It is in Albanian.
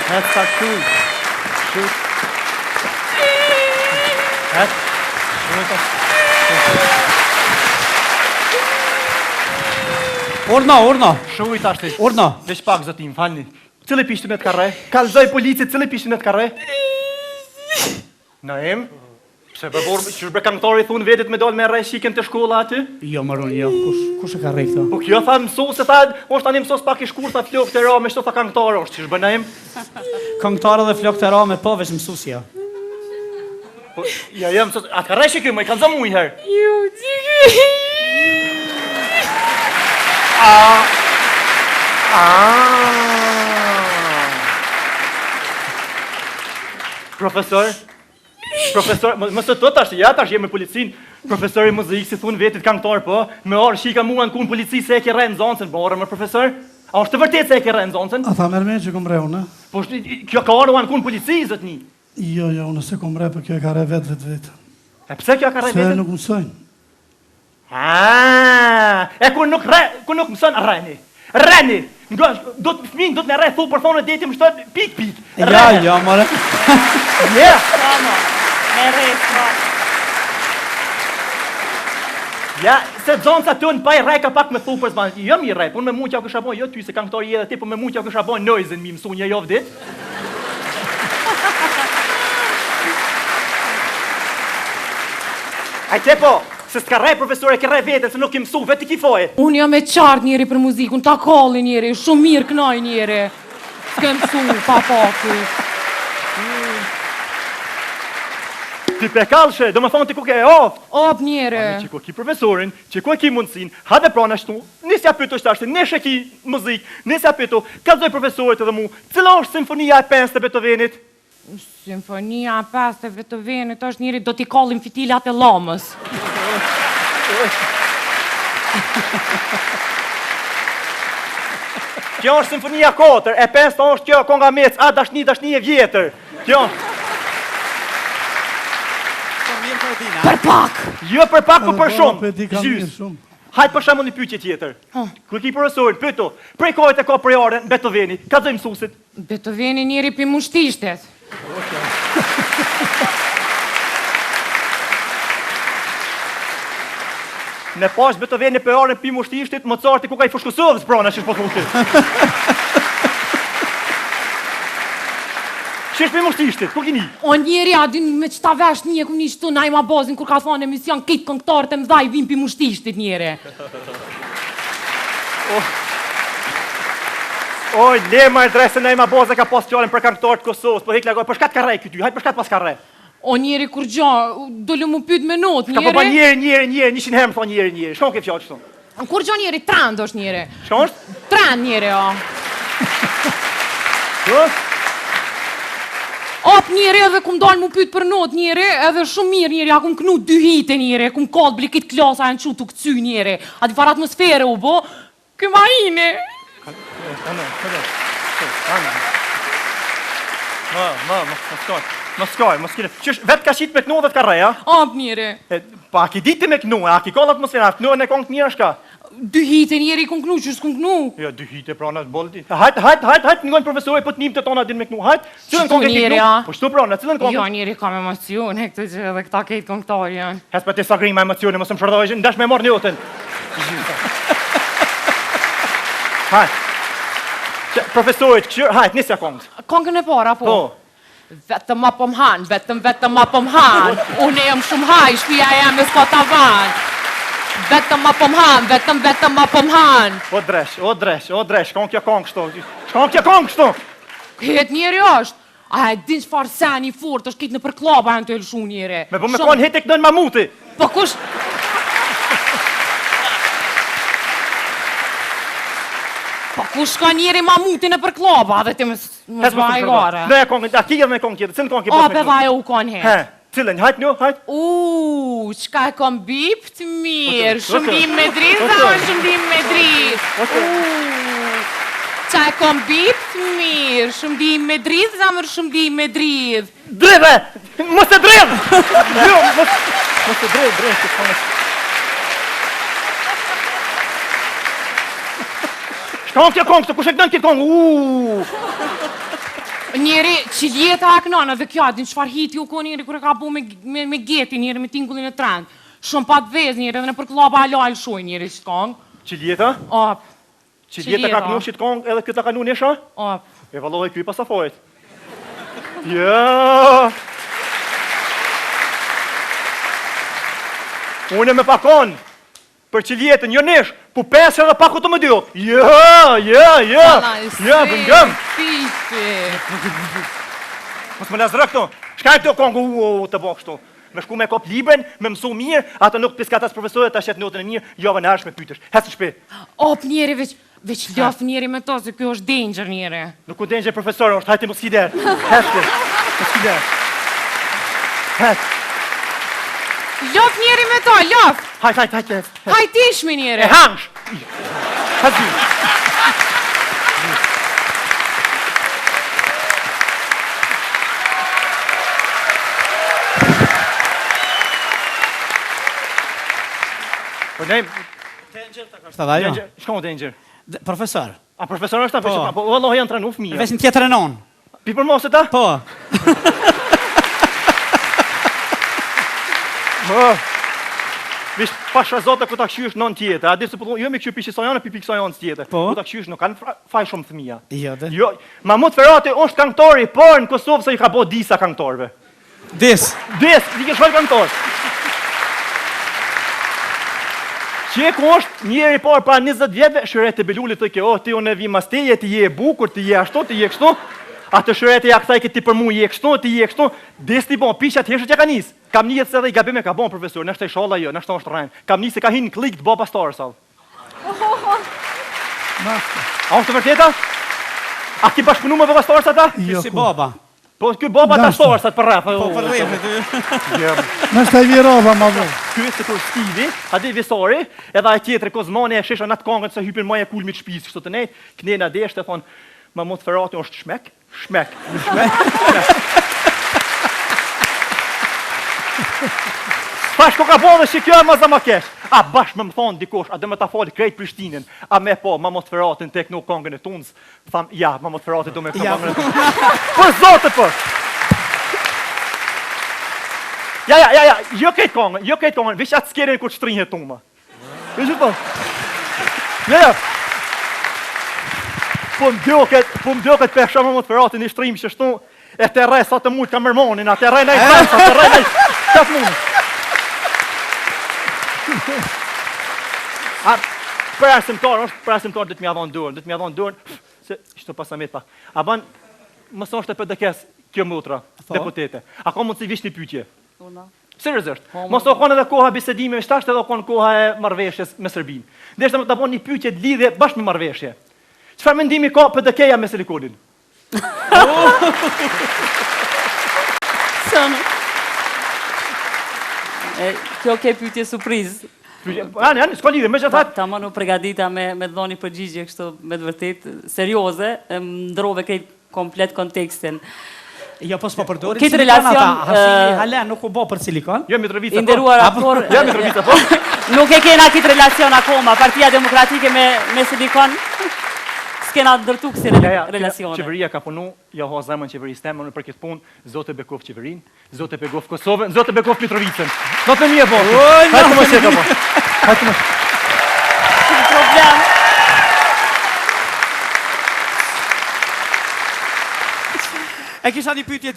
Hec ta shuj. Shuj. Hec. Shuj ta. Urdhno, urdhno. Shuj tash ti. Urdhno. Veç pak zotni, më falni. Cili pi shtyne të ka rreh? Kallzoj policit, cili pi shtyne të ka rreh? Naim? Pse bre burrë, qysh bre kangëtar i thun vetit me dalë me rreh çikën te shkolla aty? Jo more unë, jo, kush, kush e ka rreh këtë? Po kjo tha mësuese tha, është tani mësues pak i shkurt tha flokët e rame, shto tha kangëtar është, qysh bën Naim? Kangëtar edhe flokët e rame, po veç mësusja. Po, ja, ja, mësues, a ka rreh qiky, më i kallzo mu një herë. Jo, qiky. A, a, Profesor, profesor, mos e të tash, ja tash jemi policin, profesor i muzikës i thun vetit kangëtar po, me ardh çika mu anku në polici se e ke rreh nxënësen, po ore more profesor, a është e vërtetë se e ke rreh nxënësen? A ta merr mendja që kom rreh unë? Po është, kjo ka ardhur anku në polici, zotni. Jo, jo, unë s'e kom rreh, po kjo e ka rreh vetë vetë veten. E pse kjo ka rreh veten? Se nuk mësojnë. Ah, e kur nuk rre, kur nuk mëson rreni. Rreni. Nga do të fëmin do të më rreh thu për thonë deti më shtot pik pik. Ja, ja, more. Ja. Samo. Me rreh pra. Ja, se nxënësat tonë pa i rreh ka pak me thu për zban. Jo mi rreh, po me mund t'ja kisha bo, jo ty se kanë këto edhe ti, po me mund t'ja kisha bo Noizyn mi mësu një javë ditë. Ai te po, se s'ka rreh profesor e ke rreh veten se nuk ke mësu, vetë ki faje. Unë jam e qartë njeri për muzikun, ta kalli njeri, shumë mirë knaj njeri. S'ke mësu, pa pa ky. Ti pe kallshe, do më thonë ti ku ke e oft. Op njeri. Ani që ku ki profesorin, që ku e ki mundësin, hajde prana shtu, nisja pytu tash, neshe ki muzikë, nisja pytu, kallzoj profesorit edhe mu, cila është simfonia e pestë e Beethovenit? Simfonia e pestë e Beethovenit është njeri do t'i kallim fitilat e llamës. Kjo është simfonia 4, e pesta është kjo konga mec, a dashni, dashni e vjetër. Kjo është. Për pak. Jo për pak, po për shumë. Po e di kam mirë shumë. Hajt për shembull një pyetje tjetër. Kur ki profesorin, pyetu, prej kahit e ka prejardhjen Beethoveni, kallzoj mësuesit. Beethoveni njeri pi mushtishtit. Me pas Beethoveni prejardhjen pi mushtishtit, Mozarti ku ka i Fushë Kosovës, pra, në qysh po thuti. Qysh pi mushtishtit, ku kini? O njeri, a din me qëta vesh një, e kum një qëtu Naim Abazin, kur ka thonë emision, krejt këngëtarët e mdhaj vin pi mushtishtit njeri. Oh. Oj, le marë dresën Naim Abazi ka pas fjalën për këngëtarët të Kosovës, po hek lagoj, për shka të ka rreh këty, hajt për shka të pas ka rreh. O njeri kurgjo, dole mu pyet me not, njeri. Ka po ba njeri, njeri, njeri, 100 herë më thonë njeri, njeri. Shkon ke fjalë kështu. Kurgjo njeri, trend është njeri. Shka është? Trend njeri, o. Po? Op njeri edhe kum dalë mu pyet për not njeri, edhe shumë mirë njeri, a kum knu dy hite njeri, kum kallë bile krejt klasa janë çu tu kcy njeri. A di farë atmosfere u bo? Ky maini. Ma, ma, mos mos kaj. Mos kaj, mos kire. Qysh vet ka qit me knu dhe të ka rreh, a? Op njeri. E, pa a ki ditë me knu, a ki kallë atmosfera, a knu në kongë të mira shka? Dy hite njeri kum knu, qysh s'kum knu? Jo, dy hite pra në boll ti. Hajt, hajt, hajt, hajt, ngojnë profesori, po të nim të tona din me knu. Hajt, cilën kongë ki knu? Po shtu pra, në cilën kongë? Jo, njeri kam emocione këtë gjë edhe këta krejt këngëtarë janë. Hes pa ti sa grima emocione, mos më shërdoj, ndash me marr notën. Hajt. Profesorit, kqyr, hajt, nisja kongët. Kongën e para, po? Po. Vetëm ma po m'han, vetëm vetëm ma po m'han Unë jam shumë haj, shpia jeme s'ka tavan Vetëm ma po m'han, vetëm vetëm ma po m'han O dreq, o dreq, o dreq, shkon kjo kongë kështu, shkon kjo kongë kështu Hit njeri është, a e din çfarë seni i fort është krejt nëpër klaba janë tu e lëshu njeri Me po me konë hit e këndon mamuti Po kush? Po kush ka njeri mamuti nëpër klaba dhe ti më Mos ma i gore. Ne kongën, a ki edhe në kongë tjetër, cilën kongë ke pas? O, pe vajo u kon hit. He, cilën, hajt një, hajt. U, çka e kom bipt mirë, shumë dim me dridh, za shumë dim me dridh. U, çka e kom bipt mirë, shumë dim me dridh, zemër shumë dim me dridh. Dridhe! Mos e dridh! Jo, mos mos e dridh, dridh, të thonë. Shkon kjo kongë, kush e këndon këtë kongë? Uuu. Njeri, Qiljeta e knon, edhe kjo, a din çfarë hiti u kon njeri kur e ka bo me, me, me Geti, njeri me tingullin e trend. Shumë pa të dhez njeri, edhe nëpër klaba hala e lëshojnë njeri qët kongë. Qiljeta? Op. Qiljeta ka knu qit kongë edhe këtë ta kanu nesha? Op. E vallahi ky pasa fajt. Ja. Unë me pakon, Për Qiljetën, jo nesh, po pesë edhe pak të më dy. Jo, jo, jo. Jo, bëngëm. Mos më lazrë këto. Çka e këto kongë u të bo kështu? Me shku me kop librin, me mësu mirë, ato nuk të piskatas profesorët, ta shet notën e mirë, javën e ardhshme pytesh. Hec në shtëpi. Op njeri veç, Veç lof njeri me to, se kjo është danger njeri. Nuk u danger profesor, është hajti mos kider. Hec ti. Mos kider. Hec. Lof njeri me to, lof. Hajt, hajt, hajt. hajt. Hajt ishmi njeri. E hangsh. Hajt. Po ne Danger ta ka shtë ajo. Shka o danger? Profesor. A profesor është ta? Po, po vallahi janë trenu fëmijë. Veç në tjetrën anë. Pi për mos e ta? Po. Më. Vish pasha zotë ku ta kqysh n'anën tjetër. A di se po jo me kqyr pi qisaj ane, pi pi kësaj anës tjetër. Po. Ku ta kqysh nuk kanë faj shumë fëmija. Jo, dhe. Jo, Mahmut Ferati është këngëtori i parë në Kosovë se i ka bo disa këngëtarëve. Dis. Dis, di ke shkoj këngëtar. Qe ku është njeri i parë para 20 vjetëve, Shyrete Beluli thojke, oh, ti unë e vi mas teje, ti je e bukur, ti je ashtu, ti je kështu. Atë Shyrete ja kthej ti për mua je kështu, ti je kështu. Dis ti bon, pisha të heshët ja ka nis. Kam nijet se edhe i gabim e ka bon profesor, nashta ishalla jo, nashta është rrenë. Kam nis se ka hinë në klik të Baba Starsave. A është e vërteta? A ki bashkëpunu me Baba Stars ata? Jo, Si baba. Po ky baba ta Starsat për rreth. Po për rreth. Nashta i vjerova ma vonë. Ky është sikur Stivi, a di Visari, edhe ai tjetri Kozmani e shisha në atë kongën se hypin maje kulmit shtëpisë, kështu të nejt, knena deshte thon, Mahmut Ferati është shmek, shmek, shmek, shmek. Tash ko ka bo dhe që kjo e ma za ma kesh. A bash me më thonë dikush, a do me ta falë krejt Prishtinën, a me po Mahmut Feratin tek nuk kongën e tunës, Tham, ja, Mahmut Ferati do me kënë ja. Për zotë për! Ja, ja, ja, ja, jo këtë kongën, jo këtë kongën, veç atë skenën kur shtrihet tuma. Veç po. Ja, ja. Po më doket, po më doket për shumë Mahmut Feratin i shtrim që shtu, e të rre sa të mund kamermanin, atë rre në i sa të rre në i sa të mund. A, për arsimtar, është për arsimtar do të më dhon dorën, do të më dhon dorën, se ishte pasamet pak. A ban, mos është e PDK-s kjo motra, po. deputete. A ka mundësi veç një pyetje? Unë. Seriozisht. Po, mos u kon edhe koha bisedimeve, tash edhe u kon koha e marrëveshjes me Serbinë. Deshta me ta bon një pyetje të lidhje bashkë me marrëveshje. Çfarë mendimi ka PDK-ja me silikonin? Sënë. E, kjo ke pyetje surprizë. Pyetje, po, ani, ani, s'ka lidhje, megjithatë. Tamam u përgatita me me të dhënë një përgjigje kështu me të vërtetë serioze, e më ndrove krejt komplet kontekstin. Jo, po s'po përdorin Këtë silikon relacion, ata, hasi ë, hala nuk u bo për silikon. Jo, Mitrovica, I po. nderuar aktor, Jo, Mitrovica, po. nuk e kena këtë relacion akoma, Partia Demokratike me, me silikon, s'kena ndërtu kësi Ja, ja, relacione. Qeveria ka punu, ja ha zemrën qeverisë teme unë për këtë punë, Zoti e bekoftë qeverinë, Zoti e bekoftë Kosovën, Zoti e bekoftë Mitrovicën. Do të mirë po. Hajde më sheka po. Hajde më. Problem. E kisha një pyetje tjetër.